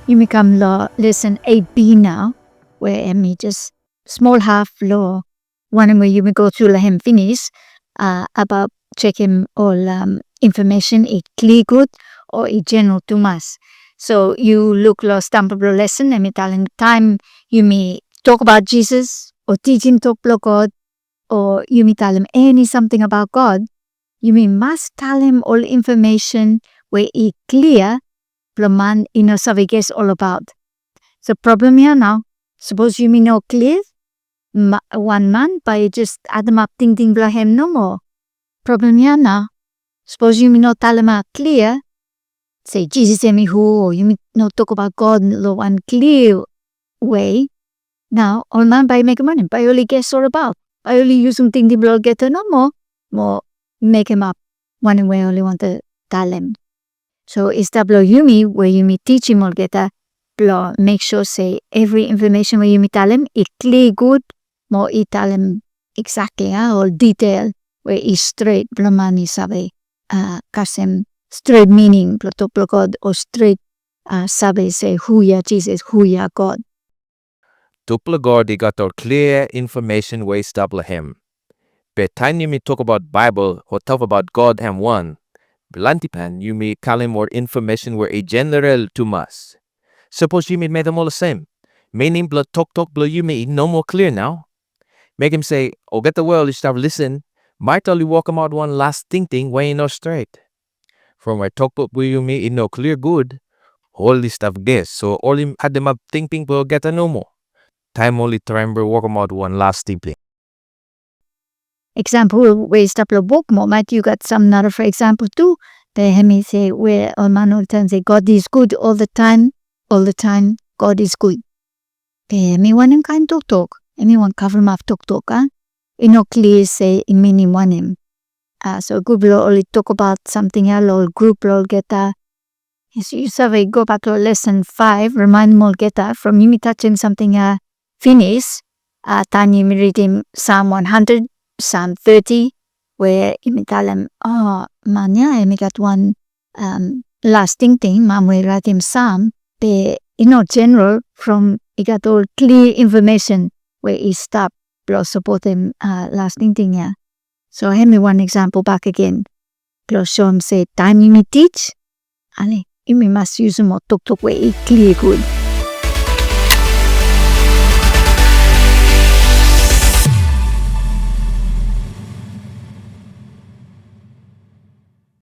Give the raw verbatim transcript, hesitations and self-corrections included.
Yumi kam long lesen eit B nao, we hemi jes smol haf long wanem we yumi go tru long hem finis, abaot jekem ol infomesen i klia gud o i jeneral tumas. So yu luk long stamba blong lesen, hemi talem taem yumi tokbaot Jisas o tijim tok blong God, o yumi talem eni samting abaot God, yumi mas talem ol infomesen we i klia blong man i no save ges olbaot. So problem ya nao, sapos yumi no klia, wan man bae i jes ademap tingting blong hem nomo. Problem ya nao, sapos yumi no talemaot klia se Jisas hemi hu, o yumi no tokbaot God long wan klia wei, nao ol man bae i mekem wanem? Bae oli ges olbaot. Bae oli yusum tingting blong olgeta nomo mo mekemap wanem we oli wantem talem. So i stap long yumi we yumi tijim olgeta blong mek sua se evri infomesen we yumi talem i klia gud, mo i talem eksakli ol ditel we i stret blong man i save kasem stret mining blong tok blong God, o stret save se hu ya Jisas, hu ya God. Tok blong God i gat ol klia infomesen we i stap long hem. Be taem yumi tokbaot Baebol o tokbaot God hem wan, plante taem yumi talem ol infomesen we i jeneral tumas. Sapos yumi mekem olsem, mining blong toktok blong yumi i no moa klia nao. Mekem se olgeta we oli stap lisen maet oli wokemaot wan las tingting we i no stret. From we toktok blong yumi i no klia gud, oli stap ges, so oli ademap tingting blong olgeta nomo taem oli traem blong wokemaot wan las tingting. Eksampol we i stap long buk, mo maet yu gat sam narafala eksampol tu, be hemi se we ol man oli talem se God is good oltaem, oltaem God is good. Be hemi wanem kaen toktok? Hemi wan kavremap toktok, a? I no klia se i minim wanem. So gud blong oli tokbaot samting ya long ol grup blong olgeta. Yu save gobak long lesen faef, rimaenem olgeta from yumi tajem samting ya finis, taem yumi ridim Sam wan handred, Sam teti, we yumi talem, o, man ya hemi gat wan las tingting, man we i raetem Sam, be i no jeneral from i gat ol klia infomesen we i stap blong sapotem las tingting ya. So hemi wan eksampol bakegen blong soem se taem yumi tij, ale, yumi mas yusum ol toktok we i klia gud.